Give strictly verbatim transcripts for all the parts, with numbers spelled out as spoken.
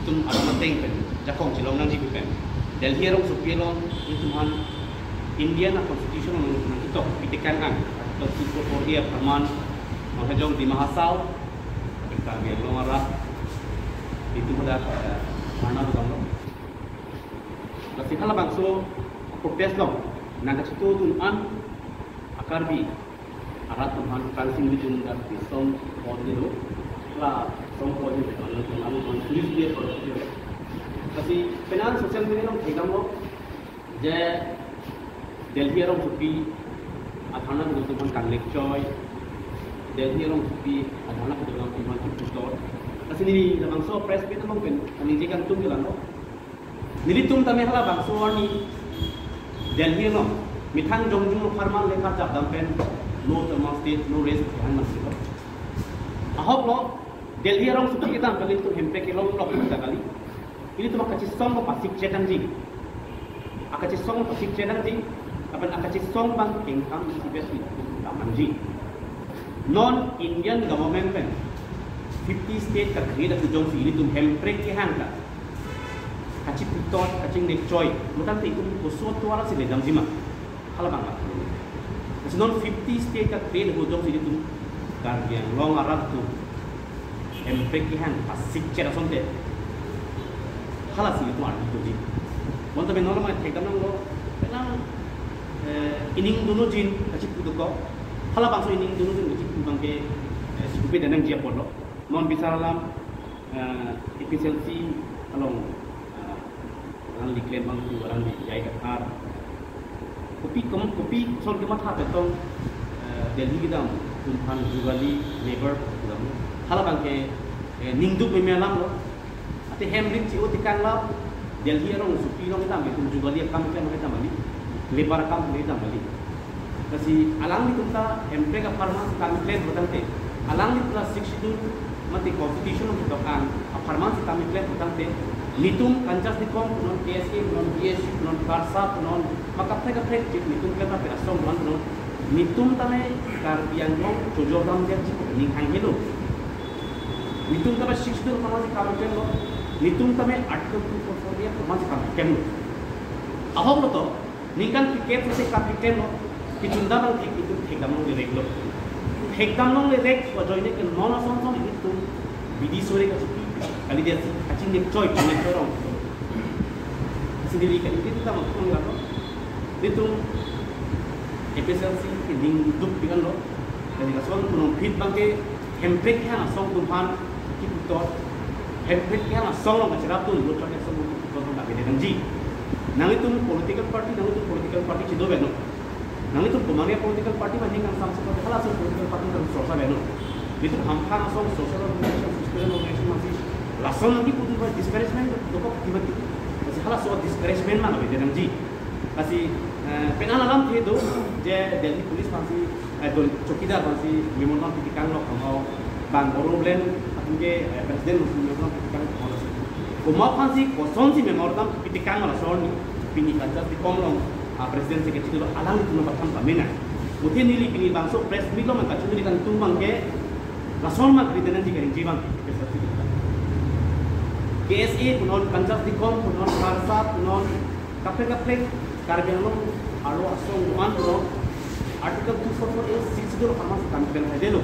Tum aram ateng pen jakong chilong nangji pen Delhi arongsopi along itum aphan Indian a constitution along nangketok pitekang an, Article two four four A apharman, Manghajong Dima Hasao, Karbi Anglong arat, itum hadak, eh, dharna dodamlo. Lasi halabangso protest along nangkachito atum an a Karbi arat atum aphan kangsing lijun dak song pon dilo. La song pon dilo, anu anu anu tulis dia pon dilo. Lasi penang social media along thekdamlo je Delhi arongsopi a dharna kedo atum aphan kangnekchoi, Delhi arongsopi a dharna kedo atum aphan kiputhot. Lasi neli labangso press meet along pen kaningje kangtung ke lalo. Nelitum tame halabangso arni Delhi along methang jongjung apharman lekha japdam pen no autonomous state, no rest kehan masilo. Ahoklo Delhi arongsopi kedam kali, itum Hemprek kelong lok ta kali. Ilitum akachesong ko pasik chetangji. Akachesong pasik chetangji. Lapen akachesong abang kengkam isi besi itum damnangji. Non Indian government pen fifty state ka-create atum jongsi ilitum Hemprek kehang ta kachiputhot, kachingnekchoi, mutang te itum koso atuar si ledamji ma? Halabang la. Lasi non fifty state ka-create ahut jongsi ilitum Karbi Anglong arat atum Hemprek kehang pasik chet asonte, halasi itum arni tuji. Bonta ben nolong mai thekdam nanglo, penang, eh, ining dunujin kachipu dokok. Halabangso ining dunujin kachipu abangke, eh, sikupe danangji apotlo. Non bisar alam, eh, A P H L C along, eh, alangli klem abang tu alangli J I Kathar. Kopi kom, kopi son kematha petong, eh, Delhi kedam atum aphan jugali labour kedam. Halabangke, eh, ningduk meme alamlo. Ate hem ring chi-o tekang lo, Delhi arongsopi along kedam itum jugali akam keklem kedam kali, labour akam kedam kali. Lasi alanglitum ta Hemprek apharman si kam keklem putangte, alanglitum ta Sixth Schedule mate constitution along ketok an apharman si kam keklem putangte, netum Kancas Dekom punon, K S A punon, B S U punon, KARSA punon, ma kaprek kaprek chik netum klem ta asong do-an punon, netum tame Karbi Anglong chojor damdetji pu ning hang helo. Netum tame Sixth Schedule apharman si kam klemlo, netum tame Article two four four A apharman si kam klemlo. Ahoklo to, ningkan ticket si kam klemlo, kechunda abang thek, itum thekdam longlereklo. Thekdam longlerek pu ajoine ke non ason ason itum bidi sore kachipi kalidet si kachingnekchoi, chingnekchoi rong. Sendiri kan itum tame klemlo. Netum A P H L C ke ningduk pi-anlo. Jadi lason punong phit abangke Hemprek kehang asong atum aphan kiputhot, Hemprek kehang asong along kacherap atum, lo chot asong atum kiputhot abang kave nangji. Nanglitum political party, nanglitum political party chido beno. Nanglitum komane political party ma ning kangsam si halaso political party kangsorsa beno. Netum hamphang asong, social organization, student organization masi lason nangkipu atum aphan discouragement dokok kimati. Lasi halaso discouragement ma kave nangji. Lasi, eh, penang alamthe do, je Delhi police aphansi, eh, Delhi chowkidar aphansi memorandum pitekanglo kamo, bang Bodoland atum ke, eh, president aphansi memorandum pitekanglo kamo lasi. Komat aphansi kosonsi memorandum pitekang ma laso arni, pini Kancas Dekom along, ah, president secretary lo, alanglitum aphan than pamena. Muthe neli pini bangso press meet along nangkachoningri kangtung abangke lason ma kri dena ji karing ji abang. K S A punon, Kancas Dekom punon, KARSA punon, kaprek kaprek Karbi Anglong arlo asong do-an punon, Article two four four A Sixth Schedule apharman si kam klem haidelo.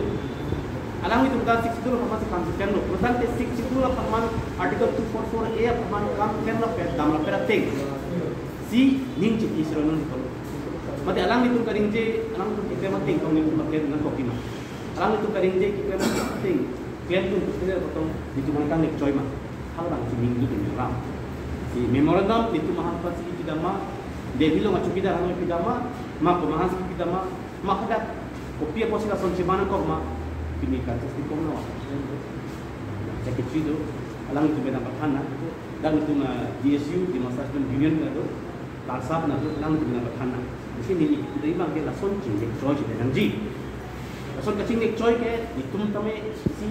Alanglitum ta Sixth Schedule apharman si kam klemlo. Putangte Sixth Schedule apharman, Article two four four A apharman kam klem lapen dam lapen ateng si ning chiti siro non tolo. Mate alanglitum kaningje, alanglitum keklem ateng tong netum keklem nangkok tima. Alanglitum kaningje keklem ateng, klemdun pu sene potong, netum aphan kangnekchoi ma? Halabangsi ningduk meme alam. Si memorandum netum aphan pasi pidam ma, Delhi along achowkidar aphan pidam ma, ma komat aphansi pidam ma, ma hadak kopi apotsi lason cheman nangkok ma, pini Kancas Dekom along secretary do, alanglitum bena pathan na, dan netum, ah, D S U, Dimasa Student Union na do, KARSA na do, alanglitum bena pathan na. Lasi neli kudai abangke lason chingnekchoi si nangji. Lason kachingnekchoi ke, netum tame si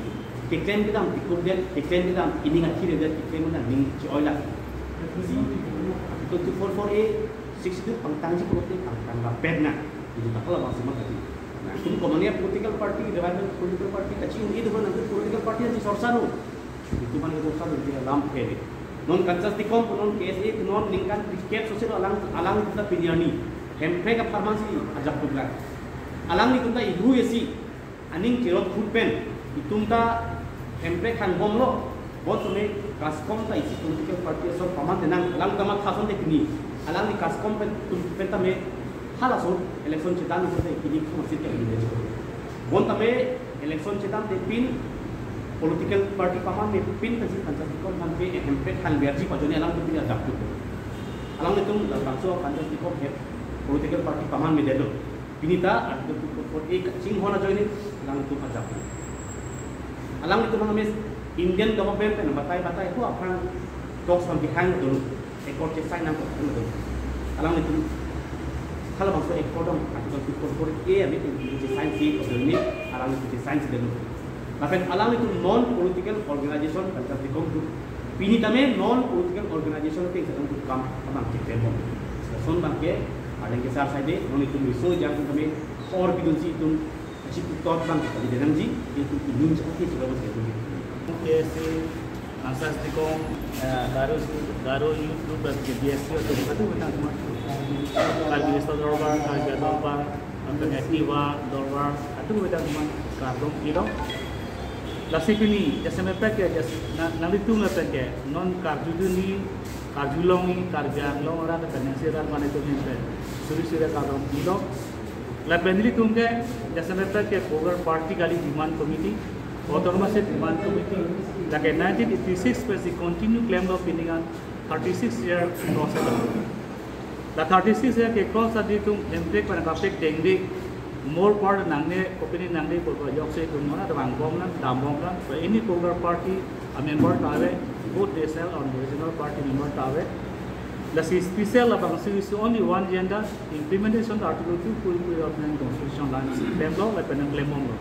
keklem kedam, tikur det, keklem kedam, ining athir det, keklem kedam, ning chi-oi la. Si, Article two four four A, Sixth Schedule pangtangji pulote pangtang rapet na. Itum ta halabangsi ma kati. Nangtum komane political party, revival political party, kachi-un-e do nangtum political party ansi sorsa lo. Itu man itu kan dia lam pele. Non Kanchan Tikom non K S A non ningkan tiket sosilo alang alang kita piniani. Hemprek apharman si ajak tukar. Alang ni kunta ihu esi aning chirot khut pen itum ta Hemprek hangbomlo. Bonsome KASCOM ta isi political party ason paman tenang alang ta mathason te pini. Alang ni KASCOM pen tum pen tame halaso election chetan ko te pini ko masih te pini. Bon tame election chetan te pin political party paman me pin kasi Kanchan Tikom han pe Hemprek hangberji pajone alang tu pini ajak tu. Alang ni tum labangso Kanchan Tikom he political party paman me delo. Pini ta Article two four four A kachinghon ajoine alang tu ajak. Alang tu mangmes Indian government pen batai batai ko aphan talks on behind dulu. Accord che sign nang ko dulu. Alang tu halabangso accord dong Article two four four A ami tu che sign si ko dulu ni alang tu che sign si dulu. Lapen alang tu non political organization Kanchan Tikom tu pini tame non political organization te sedang tu kam abang che temon. Son bangke alang ke sar sai de non itum riso jang tame or bidun si itum chip tot bang kali dengan ji itum inun chakti sudah mas itum. K S A, Kanchan Tikom, eh, Garo, Garo Youth Group dan K B S C atau apa tu bintang semua. Karbi Riso Dorbar, Karbi Dorbar, atau Activa Dorbar, itu bintang semua kardom kilo. Lasi pini, jasemet ke, jas, na, nanglitum lapen ke, non karjudunji, karjulongji, Karbi Anglong arat, penang sira mane tu hinte, suri sira kardom kilo. Lapen nelitum ke, jasemet ke, Congress party kali demand committee, autonomous demand committee, lake nineteen eighty-six pen si continue klemlo pini an thirty-six year process. La thirty-six year ke cross adi tum Hemprek pen kapek dengde more part nangne kopini nangne ko ko yok se tum mona dam bom nang dam bom nang. So any Congress party a member ta ave, both they sell on the regional party member ta ave. Lasi special labangsi is only one agenda, implementation Article two four four of the Constitution lan si klemlo lapen nang klembomlo.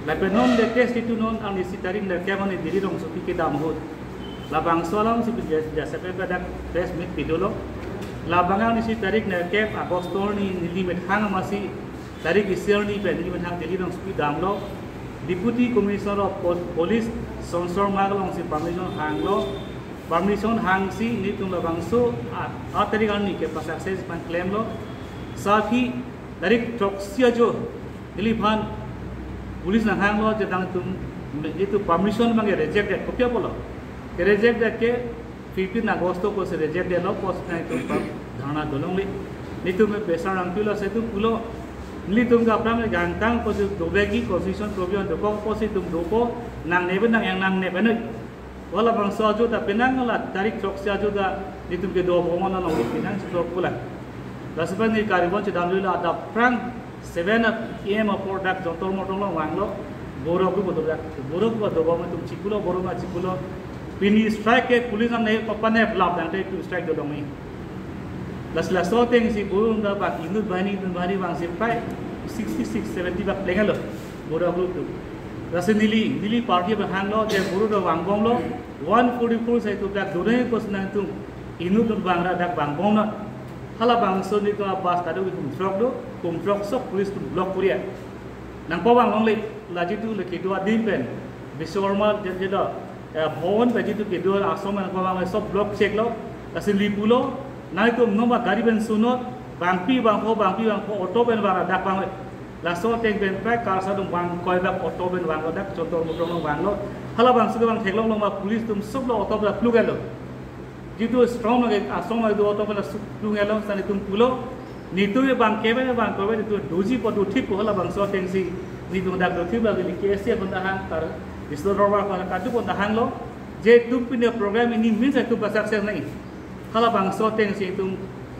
Lapen non latest itu non ang isi tarik nerkep ani Delhi rongsopi kedam ahut. Labangso alam si jas, jasemet pen dak press meet pidolo. Labang ang isi tarik nerkep August arni neli methang amatsi tarik isi arni pen neli methang Delhi rongsopi damlo. Deputy Commissioner of Pol-, Police Sonsor Mark alongsi permission hanglo. Permission hangsi nelitum labangso a, a tarik arni ke pa success pen klemlo. Sathi tarik throksi ajo neliphan police nanghanglo je nangtum itu permission bang reject det, kopi apotlo? Ke reject det ke fifteen August ko se reject detlo, post na itu pa dharna dolongle. Nelitum me pressure nangpilo, se itum pulo, nelitum ke aphrang gangtang ko se dobegi constitution provision dokok ko se itum dopo, nangne pen nang yang nangne pen. Halabangso ajo ta penang la tarik throksi ajo ta nelitum kedo bomon along penang si thok pulang. Lasi pen neli karibon chedam lula adap aphrang seven A M apor dak Jantar Mantar along vanglo, Boro Group atum dak, Boro Group atum bom atum chipulo, Boro ma chipulo. Pini strike ke police nang ne papa ne blap nang te tu strike dolongji. Lasi laso ateng si Boro dak bak inut bahini, inut bahini vangsi prai sixty-six, seventy bak plenglo. Boro Group atum. Lasi neli, neli party pen hanglo, je Boro dak vangbomlo, one forty-four sai tu dak done ko se nangtum inut atum vangra dak vangbomlo. Halabangso nelitum a bus kado kum throk do, kum throk sok police atum block koria. Nangpavang longle, la jitu le kedo adim pen, Biswakarma je, je do, eh, Bhawan pen jitu kedo asom nangpavang le sob block cheklo, lasi neli pulo, nangtum non ba gari pen sunot, bangpi bangpho, bangpi bangpho, auto pen vang dak vang. Laso ateng pen prai karsar atum bang koi bak auto pen vanglo dak Jantar Mantar along vanglo. Halabangso kevang theklong long ma police atum sob lo auto pen pluk etlo. Jitu strong lage asom lage auto pen pluk etlo, sa nelitum pulo. Nelitum bang kebe bang koi bak nelitum doji po dothip po halabangso ateng si. Nelitum dak dothip lagi li K S A pun ta hang kar, District Dorbar pun ta kadu pun ta hanglo. Je itum pini program ini means itum pa success nangji. Halabangso ateng si itum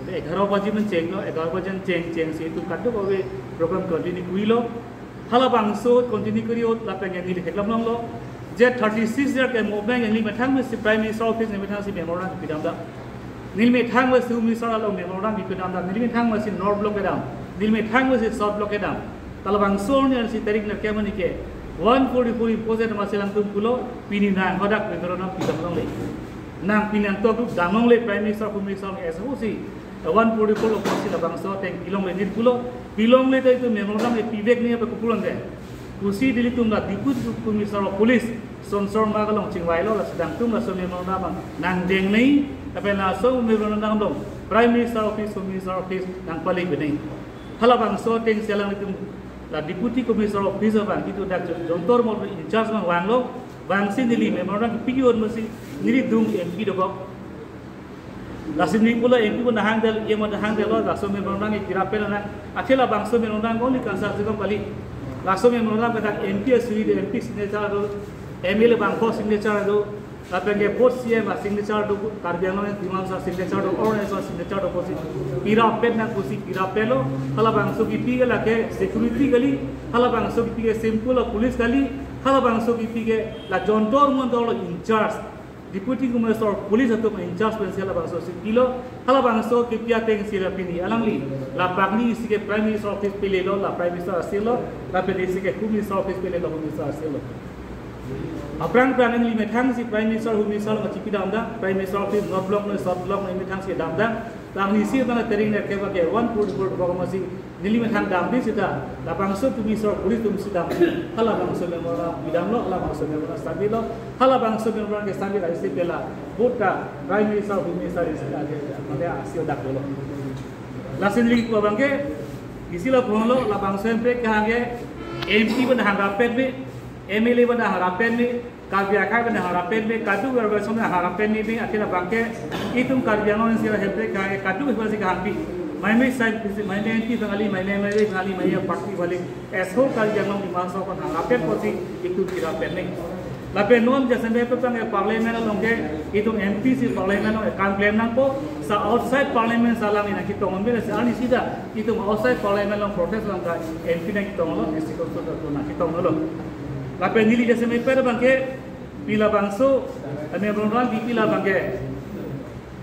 egharo baji men chenglo, egharo baji cheng cheng si itum kadokave program continue kurilo. Halabangso continue kuri ahut lapen neli theklong longlo. Je thirty-six year ke movement neli methang mesi Prime Minister office neli methang si memorandum pidam dak. Neli methang mesi Home Minister along memorandum pidam dak. Neli methang mesi North Block kedam. Neli methang mesi South Block kedam. Halabangso arni ansi tarik nerkep arni ke one forty-four impose amatsi alangtum pulo, pini nang hadak memorandum pidam longle. Nang pini nangtok dam longle Prime Minister, Home Minister S O C, one forty-four lo pusi labangso ateng pilongle neli pulo, pilongle ta itum memorandum e pivek nangji pu pulo nde. Pusi nelitum la Deputy Commissioner of Police, Sonsor ma kalong chingvailo, laso dangtum laso memorandum nangdeng nangji, lapen laso memorandum along Prime Minister Office, Home Minister Office nangpale nangji. Halabangso ateng si alanglitum la Deputy Commissioner Office abang, itum dak Jantar Mantar in-charge abang vanglo, vangsi neli memorandum kipi un-e pusi neli adung M P dokok. Lasi neli pulo M P pu nahangdel, ema nahangdelo, laso memorandum ke kirap pen nang. Athe labangso memorandum only kangsar si kong kali. Laso memorandum ke dak M P asuri do, M P signature do, M L A bangpho signature do, lapen ke both C M asignature do, Karbi Anglong Dima Hasao asignature do, Arunachal asignature do pusi kirap pen nang pusi kirap pen lo. Halabangso kipi ke lake security kali, halabangso kipi ke simple lo police kali, halabangso kipi ke la Jantar Mantar along in-charge, Deputy Commissioner Police atum in-charge pensi halabangso si pilo, halabangso kipi ateng si la pini alangli, la pangni isi ke Prime Minister Office pelelo, la Prime Minister asirlo, lapen isi ke Home Minister Office pelelo, Home Minister asirlo. Aphrang aphrang neli methang si Prime Minister, Home Minister along chipidamdam, Prime Minister Office North Block noi, South Block noi methang si damdam, pangni isi abang tering ner keba ke one forty-four program si neli methang damde seta, labangso Commissioner Police atum si dam, halabangso memorandum pidamlo, halabangso memorandum stamp-lo, halabangso memorandum ke stamp-lo isi pela, vote ta Prime Minister, Home Minister isi ta, mane asir dak dolo. Lasi neli ko abang ke, isi la pon lo, labangso hemprek kehang ke, M P pen hang rapet me, M L A pen hang rapet me, Karbi akhai pen hang rapet me, kadokave organization pen hang rapet me, athe labang ke, itum Karbi Anglong si hemprek kehang ke, kadokave si kehang pi. Maime sai, maime M P abang kali, maime M L A abang kali, maime party kali, as a whole Karbi Anglong Dima Hasao pen hang rapet pusi itum kirap pen nang. Lapen non jasemet abang ke Parliament along ke, itum M P si Parliament along ke kam klem nangpo, sa outside Parliament si alangliphan nangketong un-e, si arni sida itum outside Parliament along protest along ke M P nangketonglo, District Council along nangketonglo. Lapen neli jasemet abang ke, pini labangso, eh, memorandum kipi labang ke,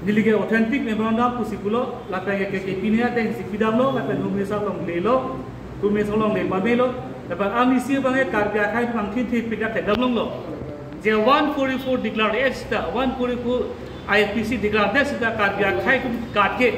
neli ke authentic memorandum pusi pulo, lapen ke, ke, ke pini ateng si pidamlo, lapen Home Minister along lelo, Home Minister along le pamelo, lapen arni isi abang ke Karbi akhai abang thin thin pida thekdam longlo. Je one forty-four declare seta, one forty-four I P C declare seta Karbi akhai atum kat ke,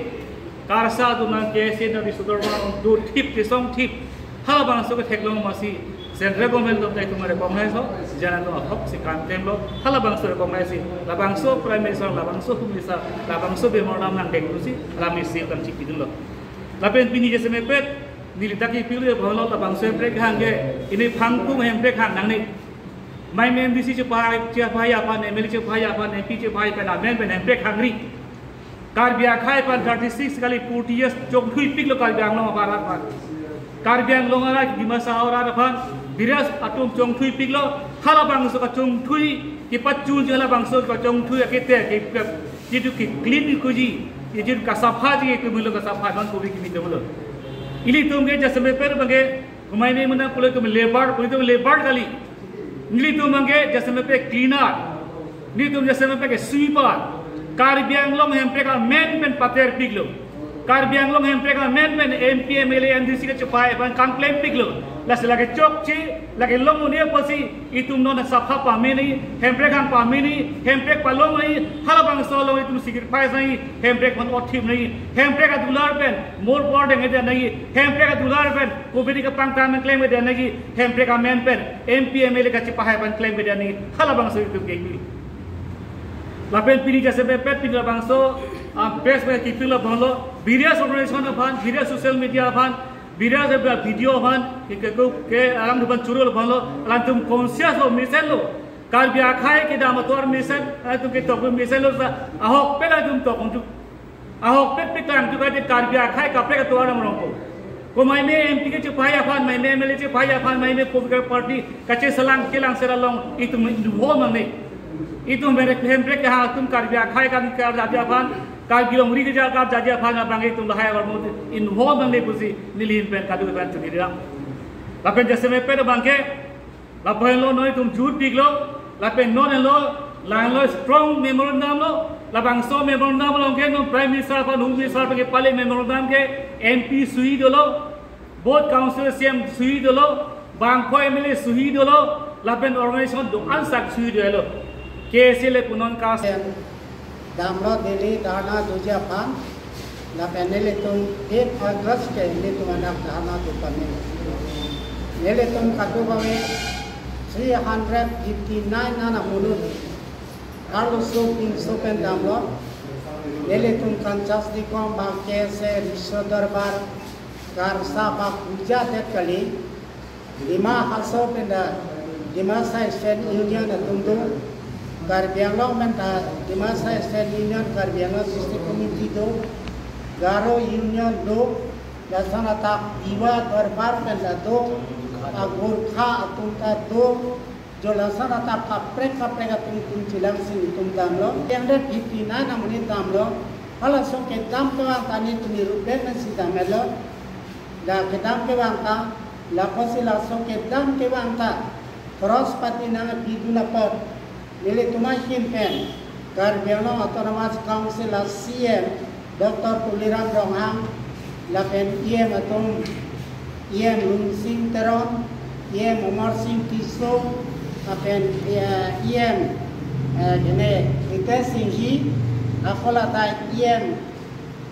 KARSA atum nang K S A nang risodor bang do thip kesong thip. Halabangso ketheklong masi Central Government atum ta itum recognize lo, jana atum ahok si kam klemlo, halabangso recognize si, labangso Prime Minister, labangso Home Minister, labangso memorandum nangdeng pusi, lam isi kam chipidunlo. Lapen pini jasemet, neli dak kipi un-e pulo labangso hemprek kehang ke, ili phangkung hemprek kehang nangne. Maime M D C chepahai, chepahai aphan, M L A chepahai aphan, M P chepahai aphan, amen pen hemprek hangri. Karbi akhai aphan thirty-six kali forty years chongthui piklo Karbi Anglong arat aphan. Karbi Anglong arat, Dima Hasao arat aphan, Biras atum chongthui piklo, halabangso kachongthui, kepachunji halabangso kachongthui akete, ke, ke, jitu ke clean kuji, jitu kasapha ji ke mulo kasapha man kobi kimi tumulo. Ilitum ke jasemet abang ke, kumai ne mena pulo itum labour, pulo itum labour kali. Nelitum abang ke jasemet cleaner. Nelitum jasemet ke sweeper. Karbi Anglong hemprek amen pen pater piklo. Karbi Anglong hemprek amen pen M P, M L A, M D C kachepahai aphan kam klem piklo. Lasi lake chokche, lake long un-e pusi, itum non sapha pame nangji, hemprek hang pame nangji, hemprek palong nangji, halabangso along itum sacrifice nangji, hemprek aphan othip nangji, hemprek adular pen, mor por dengde nangji, hemprek adular pen, kopi kepangtang pen klemde nangji, hemprek amen pen, M P, M L A kachepahai aphan klemde nangji, halabangso itum ke pi. Lapen pini jasemet pini labangso, ah, press pen kipi labanglo, various organization aphan, various social media aphan, various video aphan, ke, ke, ke, ke, alam depan churul aphanlo, alanglitum conscious lo, mesen lo. Karbi akhai kedam atovar mesen, alanglitum ketok mesen lo sa, ahokpet alanglitum tok untu. Ahokpet peklang tu kade Karbi akhai kaprek atovar nang rongpo. Kumai ne M P kachepahai aphan, mai ne M L A chepahai aphan, mai ne political party kacheselang kelang sera along itum involve nangne. Itum hemprek, hemprek kehang atum Karbi akhai kan kar jadi aphan, Karbi longri keja kar jadi aphan abang itum lahai abar mo involve nangne pusi neli ahin pen kadokave aphan choningri. Lapen jasemet abang ke, lapu henlo non itum jut piklo, lapen non henlo, langlo strong memorandum lo, labangso memorandum along ke non Prime Minister aphan, Home Minister aphan kepale memorandum ke M P suhi dolo, both council C M suhi dolo, bangpho M L A suhi dolo, lapen organization do-an sak suhi dolo. K S A le punon kas. Damlo Delhi dharna doji aphan, lapen nelitum eight August ke nelitum anak dharna do pame. Nelitum kadokave Three hundred fifty-nine an amonit arloso pinso pen damlo. Nelitum Kanchas Dikom bang K S A Riso Dorbar karsa bak puja det kali. Dima Hasao pen ta Dimasa Students' Union atum do. Karbi Anglong pen ta Dimasa Students' Union, Karbi Anglong District Committee do. Garo Union do. Lason atak Tiwa Dorbar pen ta do. Agorkha atum ta do. Jo lason atak kaprek kaprek atum itum chelang si itum damlo. Three hundred fifty-nine amonit damlo. Halaso kedam kevang ta nelitum irup pen si damlo. La kedam kevang ta, lapusi laso kedam kevang ta, cross party nangpidun apot, nelitum ahin pen Karbi Anglong Autonomous Council a C E M Doctor Tuliram Ronghang, lapen E M atum, E M Lunsing Teron, E M Amarsing Tisso, lapen, eh, E M, eh, kene Hitesh Singhi, ako ladak E M,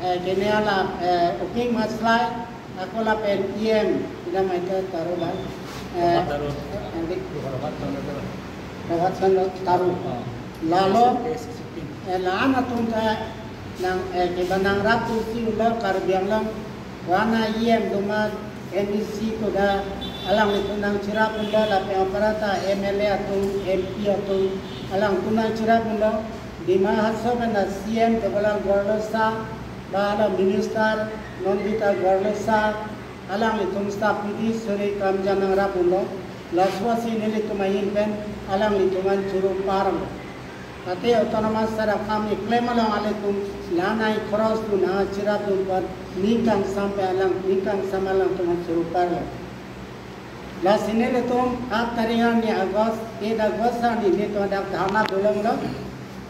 eh, kene hala, eh, Uking Maslai, ako lapen E M, ida maita Taro ba, eh, Robert Taro. Andi Robert Chandra Taro. Robert Chandra Taro. Ah. Lalo, K C C pin. Eh, la-an atum ta nang, eh, keba nangrap pusi ulo Karbi Anglong, wana E M doma M A C koda alanglitum nangcherap ulo, lapen aparata M L A atum, M P atum, alangtum nangcherap ulo. Dima Hasao pen ta C E M Debolal Gorlosa, ba hala Minister Nandita Gorlosa, alanglitum staff pidi suri kramjam nangrap ulo. Laso asi nelitum ahin pen alanglitum an churu parlo. Ate autonomous sara kam iklem along alitum lanai cross dun, nangcherap dun pen ningkangsam pen alang, ningkangsam alangtum an churu parlo. Lasi nelitum aat tarik arni August, eight August arni nelitum dak dharna dolonglo.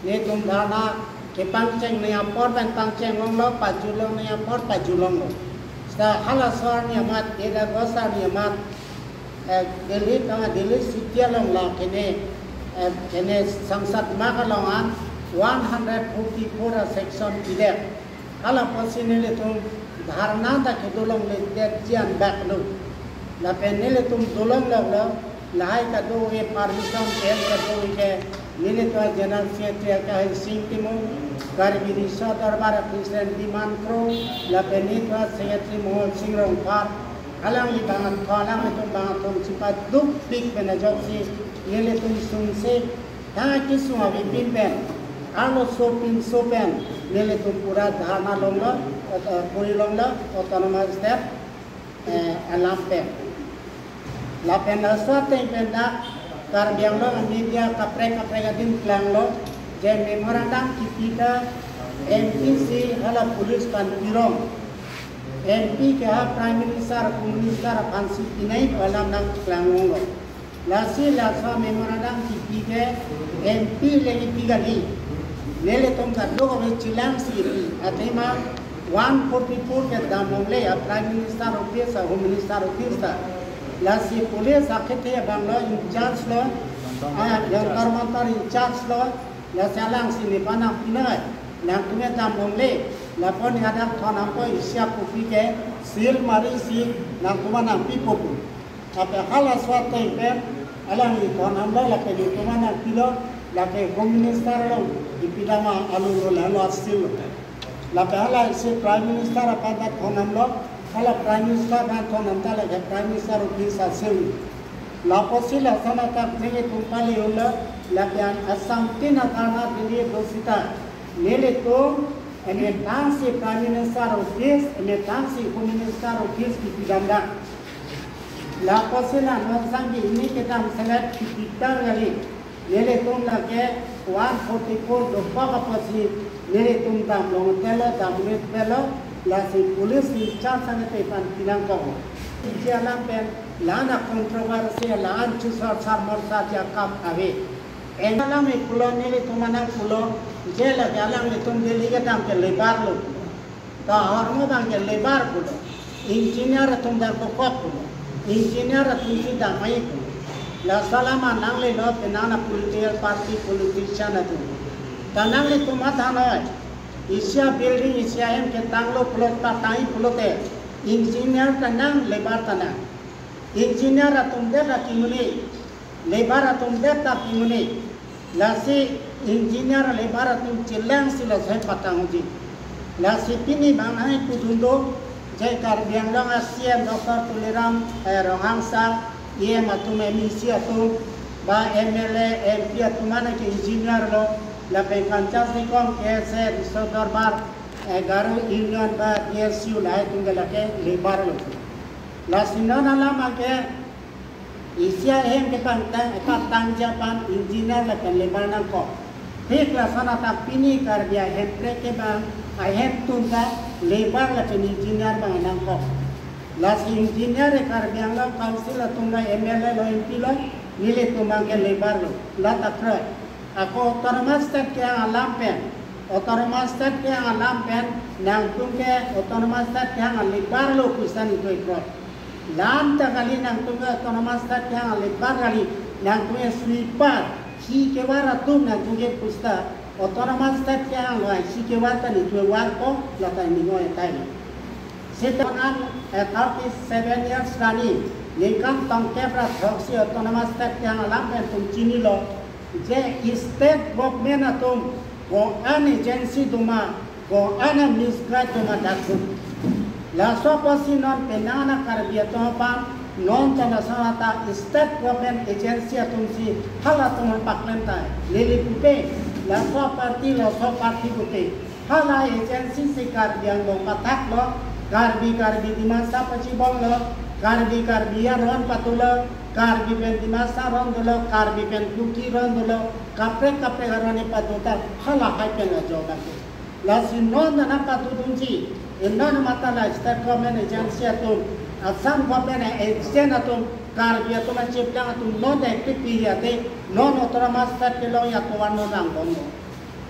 Nelitum dharna kepangcheng nangji apor pen pangcheng longlo, pajut longji apor pajut longlo. Seta halaso arni amat, eight August arni amat, eh, Delhi, tang Delhi city along la kene, eh, kene Sansad Marg along an one hundred forty-four a section pidet. Hala apotsi nelitum dharna ta kedolongledetji an bak lo. Lapen nelitum dolongloklo, lahai kadokave permission pen kadokave ke nelitum a General Secretary Akehai Sing Timung, Karbi Riso Dorbar a President Biman Kro, lapen nelitum a Secretary Mohol Sing Rongphar, alangli bang athon, alanglitum bang athon chepadukpik pen ajoksi nelitum sungse, tang kesung avepin pen, arloso pinso pen nelitum pura dharna longlo, eh, puri longlo, autonomous state, eh, alam pen. Lapen laso ateng pen dak Karbi Anglong media kaprek kaprek adim klanglo, je memorandum kipi ta M P si hala police aphan pirong. M P ke ha Prime Minister, Home Minister aphansi pinai pu alam nangklang longlo. Lasi laso memorandum kipi ke M P le kipi kali. Nelitum kadokave chelang si kipi. Athema one forty-four ke dam longle, a Prime Minister office, a Home Minister office ta. Lasi police akethe abang lo, in charge lo, ah, Jantar Mantar in charge lo, lasi alangsi nephan nangpinoi, nangtum ke dam longle, lapu ne hadak thon nangpo, isi apupi ke seal marisi nangtum aphan nangpipo pu. Lapen halaso ateng pen alangli thon damlo, lapen nelitum aphan nangpilo, lake Home Minister along kipidam alu lo, lalo a seal lo. Lapen hala isi Prime Minister aphan ta thon damlo, hala Prime Minister aphan thon dam ta lake Prime Minister office a seal lo. Lapusi lason atak nelitum pali unlo, lapen Assam tin atar na Delhi do seta, nelitum emethang si Prime Minister office, emethang si Home Minister office kipidam dak. Lapusi la non sangki ini kedam selet kipi ta kali. Nelitum lake one forty-four dopak apotsi nelitum dam longtelo, dam longtelo, lasi police in charge sangte aphan pinangkok. Isi alam pen la-an a controversy, la-an chusor sarmor sarja kap ave. Eng alam pulo, nelitum aphan nangpulo, je lake alanglitum Delhi kedam ke labour lo. Ta ahormu abang ke labour pulo. Engineer atum dak dokok pulo. Engineer atum si damnoi pulo. Laso alam nangli lo penang na political party politician atum. Ta nanglitum mathanoi. Isi a building, isi a hem ketanglo pulo, patangji pulote, engineer ta nang, labour ta nang. Engineer atum det akimuni. Labour atum det ta pimuni. Lasi engineer labour atum chelang si laso aphan patang uji. Lasi pini bang hai kudun do, je Karbi Anglong a C M Doctor Tuliram, eh, Ronghang sir, E M atum, M E C atum, ba M L A, M P atum mane ke engineer lo, lapen Kanchansi Kong K S A, Riso Dorbar, eh, Garo Union ba D S U lahai atum ke lake labour lo. Lasi non alam ke isi ahem kepatang, patangji aphan engineer lapen labour nangkok. Thik lason atak pini Karbi ahem prek ke bang, ahem atum ta labour lapen engineer bang nangkok. Lasi engineer e Karbi Anglong Council atum lo, M L A lo, M P lo, nelitum bang ke labour lo, la ta kroi. Ako autonomous state kehang alam pen, autonomous state kehang alam pen, nangtum ke autonomous state kehang a labour lo pusi nelitum kroi. La-an ta kali, nangtum ke autonomous state kehang a labour kali, nangtum ke sweeper, si kevar atum nangtum ke pusi ta autonomous state kehang lo, si kevar ta nelitum varpo, la ta ning oi tai. Sita an, eh, thirty seven years running, ningkan tangkep ra throksi autonomous state kehang alam pen itum chinilo, je state government atum ko-an agency doma, ko-an a misguide doma dak dun. Laso apotsi non penang a Karbi atum aphan, non ta lason ata state government agency atum si halatum aphan paklem tai. Neli pupe, laso party, laso party pupe. Hala agency si Karbi Anglong pathak lo, Karbi, Karbi Dimasa pachibong lo, Karbi, Karbi aron patu lo, Karbi pen Dimasa aron dolo, Karbi pen Kuki aron dolo, kaprek kaprek aron patu ta, hala hai pen ajo bang. Lasi non nangpatudunji, e non mata la state government agency atum, Assam government agent atum, Karbi atum achiplang atum non active pi ate, non autonomous state kelong ya tovar non angbong lo.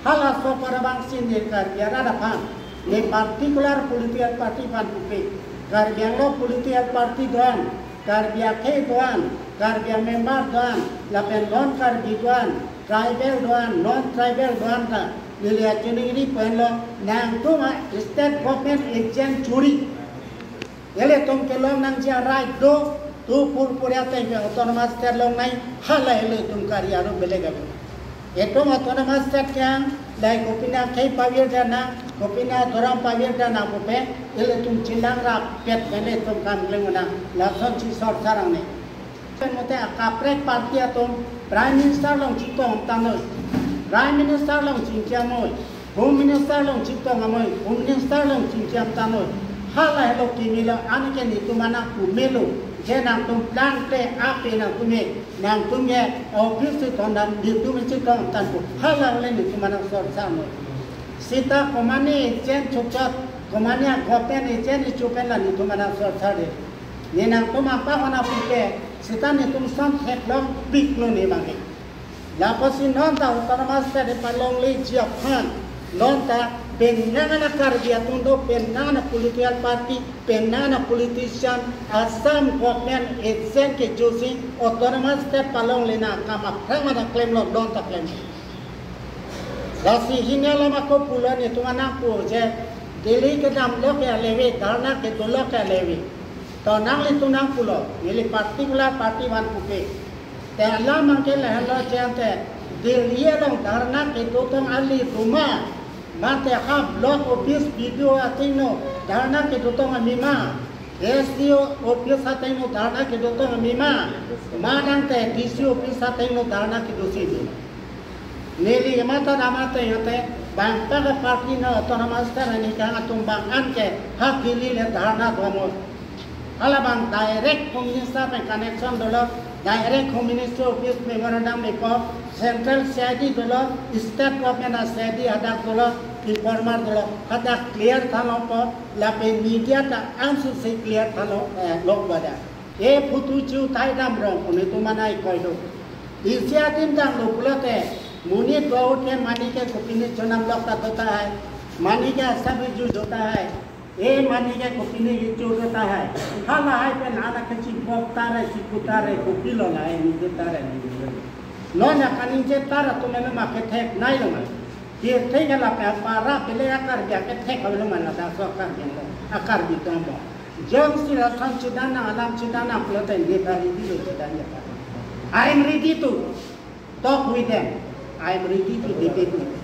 Halaso apor abang si ne Karbi arat aphan, ne particular political party aphan pupe, Karbi Anglong political party do-an, Karbi akhei do-an, Karbi amember do-an, lapen non Karbi do-an, tribal do-an, non tribal do-an ta, neli achiningri pen lo, nangtum a state government agent churi. Ilitum kelong nangji a right do, tu purpuri ateng ke autonomous state longnai, hala ilitum Karbi arat beleg ave. Itum autonomous state kehang, lahai kopine akhei pavir dana, kopine adhorom pavir dana pupe, ilitum chelang rapet pen ilitum kam klem nang, lason si sorsar angne. Pen mote akaprek party atum Prime Minister along chetong tanglo. Prime Minister along chingki amoi. Home Minister along chetong amoi. Home Minister along chingki tanglo. Hala helo kimi lo, anke netum aphan nangpu melo. Je nangtum plan te ape nangtum he. Nangtum ke office si thondam, netum chetong tangpo. Hala le netum aphan nangsorsar amoi. Sita komane agent chokchot, komane government agent ichupen la netum aphan nangsorsar de. Ne nangtum apa mana puke, sita netum son theklong pik lo ne bang ke. Lapusi non ta autonomous state palongleji aphan, non ta penang a Karbi atum do, penang a political party, penang a politician, Assam government agent kechosi autonomous state palonglena akam aphrang mana klem lo, non ta klem. Lasi hini alam ako pulo netum aphan nangpu je, Delhi kedam lo ke alevi, dharna kedo lo ke alevi. To nanglitum nangpulo, neli particular party aphan pupe. Te alam abang ke lahenlo je ante, Delhi along dharna kedo tong ali doma, mate ha block office B D O athengno dharna kedo tong ami ma, S D O office athengno dharna kedo tong ami ma, manang te D C office athengno dharna kedo si di. Neli mata dam ate yote, bang paga party no autonomous state arni kehang atum bang an ke ha Delhi le dharna do mo. Hala bang direct Home Minister pen connection dolo, direct Home Minister office memorandum mepo, central C I D dolo, state government a C I D hadak dolo, informer dolo, hadak clear thanlo po, lapen media ta answer si clear thanlo, eh, lok bada. E photo chu thai dam rong, netum aphan nangkoi do. Isi adim dam lo pulote, monit do ke mane ke kopine chonam lok ta do tahai, mane ke asap ju do tahai, e mane ke kopine kecho do tahai. Hala hai pen anak kecil pok tare, siku tare, kopilo lahai, ningje tare, ningje. Non akaningje tare atum eno ma kethek nai lo ma. Kethek ala pe apara pele akar dia kethek ave lo ma, ladak so akar dia lo. Akar dia tong mo. Jongsi lason chedang nang, alam chedang nang pulote ne bari di lo chedang ya pa. I am ready to talk with them. I am ready to debate with them.